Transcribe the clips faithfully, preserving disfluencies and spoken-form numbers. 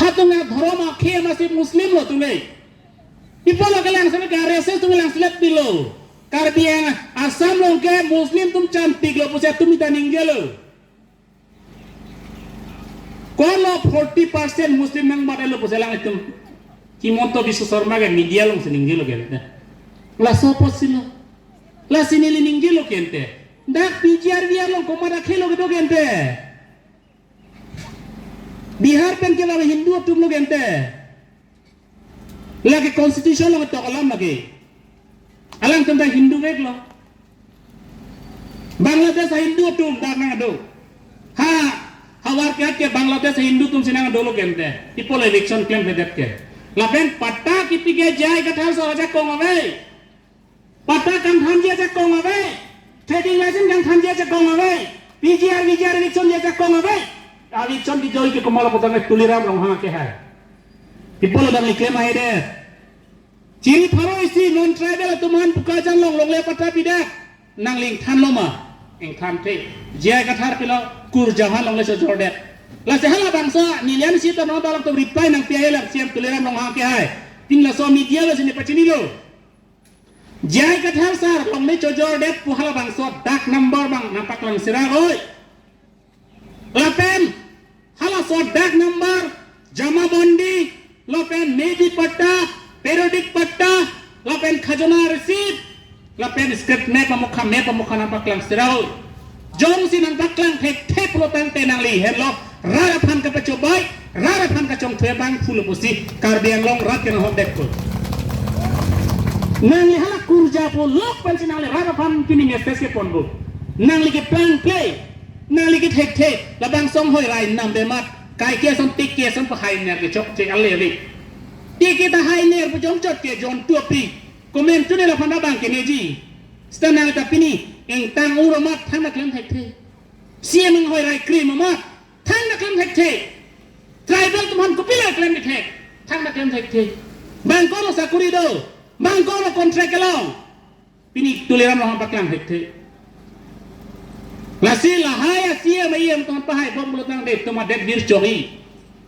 Atum ya dhorom akhei amatsi Muslim lo atum le. Ipo lo kelang sebe ke R S S atum langselet pilo. Karbi Anglong Assam along ke Muslim atum cham tik lo pusi atum ta ningjelo. Ko-an lo forty percent Muslim nangbat lo pusi alanglitum. Himanta Biswa Sarma ke media alongsi ningjelo gente. Laso apotsi lo. Lasi neli ningjelo gente. Dak P G R V R along komat akhei lo kedo gente. Bihar pen ke la Hindu atum lo gente. Lake constitution along ketok alam lake. Alangtum ta Hindu vek lo. Bangladesh a-Hindu atum dak nangdo. Ha, havar ke ke Bangladesh a-Hindu atumsi nangdolo gente. Ipo le eviction klemkledet ke. Lapen patta kipi ke J I Kathar sar ajakong ave. Patta kangthanji ajakong ave. Trading license kangthanji ajakong ave. P G R, V G R eviction ji ajakong ave. Eviction kejoi ke komat lo putang Tuliram Ronghang akehai. Ipo lo dang keklem ahedet. Chiri pharo isi non-tribal atum aphan Bokajan along longle patta pidet. Nangli ingthan lo ma? Ingthanthe. J I Kathar pilo, Kurja aphan longle chojordet. Lasi halabangso nelian si ta non dalam tu reply nangpi ahelang C E M Tuliram Ronghang akehai. Pini laso media lo si nepachinilo. J I Kathar sar longle chojordet pu halabangso dak number abang nangpaklang sira oi. Lapen halaso dak number, jamabandi, lapen medi patta, periodic patta, lapen khajana receipt, lapen script map amokha, map amokha nangpaklang sira oi. Jongsi nangpaklang thekthe pulo tangte nangli henlo rat aphan kapachobai, rat aphan kachongthu abang pulo pusi Karbi Anglong rat ke nanghokdetpo. Nangli hala Kurja pu lok pensi nangli rat aphan pini message keponpo. Nangli keplang ple, nangli kethekthe, labangso anghoi rai nam bemat, kai ke ason tik ke ason pahai ner kechokche ale ale. Tik ke ta hai ner pu jongchot ke jontu api. Komentu ne laphan abang keneji. Seta nangli ta pini ingtang ur amat thangnat klem thekthe. C E M anghoi rai krim amat thangnat klem thekthe. Tribal atum aphan kopilo klem thekthe. Thangnat klem thekthe. Bang ko-an lo sakuri do. Bang ko-an lo contract along. Pini Tuliram Ronghang paklang thekthe. Lasi lahai a-C E M, E M atum aphan pahai bom pulo tangte itum adet vir chori.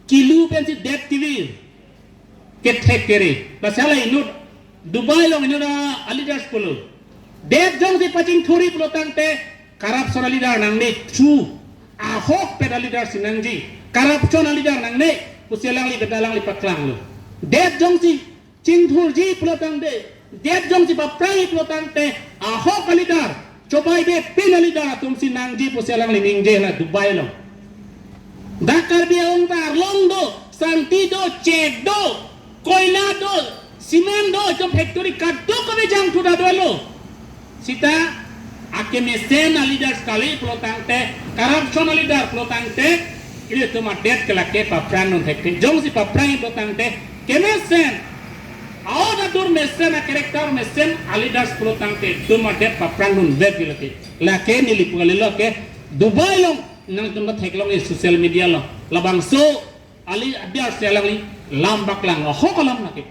Kilu pensi det kevir. Kethek kere. Lasi hala inut Dubai along inut a-leaders pulo. Det jongsi pachingthuri pulo tangte corruption a-leader nangne, true. Ahokpet a-leader si nangji. Corruption a-leader nangne pusi alangli beda alangli paklanglo. Det jongsi chingthurji pulo tangte, det jongsi paprangji pulo tangte, ahok a-leader, chobaibepin a-leader atumsi nangji pusi alangli ningje la Dubai along. Dak Karbi Anglong ta arlong do, sangti do, chek do, koila do, cement do, itum factory kadokave jangthu ta dolo. Seta akemesen a-leaders kali pulo tangte, corruption a-leader pulo tangte, ilitum adet ke lake paprangdun thekthe. Jongsi paprang pulo tangte, kemesen, a-ot atur mesen, a-character mesen a-leaders pulo tangte, itum adet paprangdun vek lake. Lake neli pu kalilo ke, Dubai along nangtum ta theklong e social media along. Labangso a-leader si alangli lam paklang, ahok alam lake.